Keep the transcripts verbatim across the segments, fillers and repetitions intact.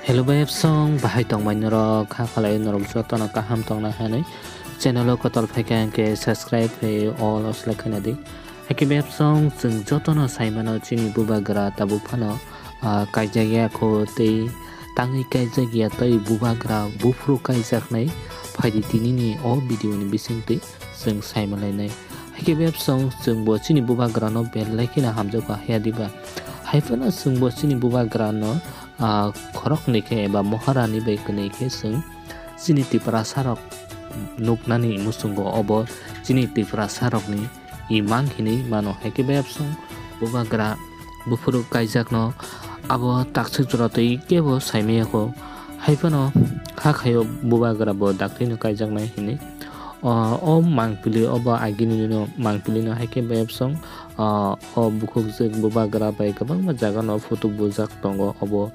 Hello bai, absong bahai tongmai norok, kha khalai norok jotono kaham tongna hinwi channel o kotor phaikha hwnkhe subscribe khe all o select khaina di. Haikhe bai absong chwng jotono saimano chini bubagra tabuk phano, ah, kaijak ya kho tei tangwi kaijak ya tei bubagra buphuru kaijaknai. Phaidi tinini o video ni bisingtwi chwng saimalainai. Haikhe bai absong chwngbo chini bubagrano belai kheno hamjakgo haya diba. Haiphano chwngbo chini bubagrano, ah, khoroknwi khe eba Maharani bai kwnwi khe chwng chini Tiprasarok nuknani muchungo obo chini Tiprasarokni imang hinwi mano. Haikhe bai absong bubagra buphuru kaijakno abo takswk jora twi kebo saimaya kho. Haiphano kha khaio bubagra bo dakti no kaijaknai hinwi. O, o mangpili obo agini no mangpili no haikhe bai absong, o, o bukhukjwk bubagra bai kwbangma jaga no photo bujak tongo obo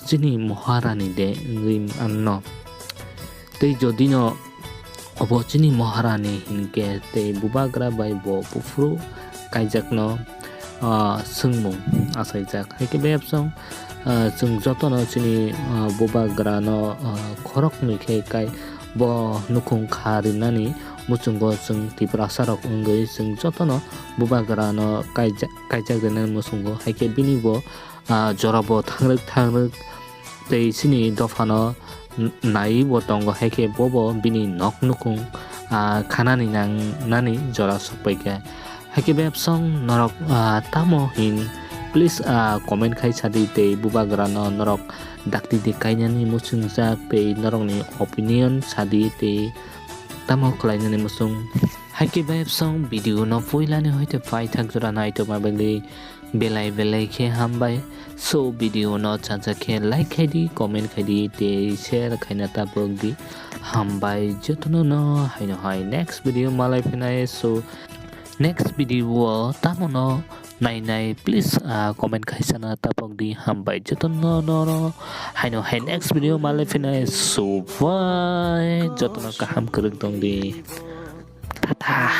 chini Maharani de wngwi anno. Tei jodi no obo chini Maharani hinkhe tei bubagra bai bo buphuru kaijakno, ah, swngmung achaijak. Haikhe bai absong, ah, chwng jotono chini, ah, bubagrano, ah, khoroknwi khe kai bo nukhung kha rinani muchungo chwng Tiprasarok wngwi chwng jotono bubagrano kaija-, kaijak rinani muchungo. Haikhe bini bo ah, jorabo thangrwk thangrwk tei chini dophano n-, naiwi bo tongo, haikhe bobo bini nok nukhung, ah, khanani nangnani jora sokpaikha. Haikhe bai absong norok, ah, tamo hin, please, ah, comment khai sadi tei bubagrano norok dakti de kainani muchungjak tei norokni opinion sadi tei tamo khlainani muchung. Haikhe bai absong video no puilani hoite paithak jora naitokma bagwi belai belai khe hambai. So video no chajak khe like khai di, comment khai di tei share khaina tabuk di. Hambai jotono no haino hai next video malai phinai. So next video o tamo no nainai, please, ah, comment khaisana tabuk di. Hambai jotono no, no haino hai next video malai phinai. So bye, jotono kaham kwrwng tong di. Tata.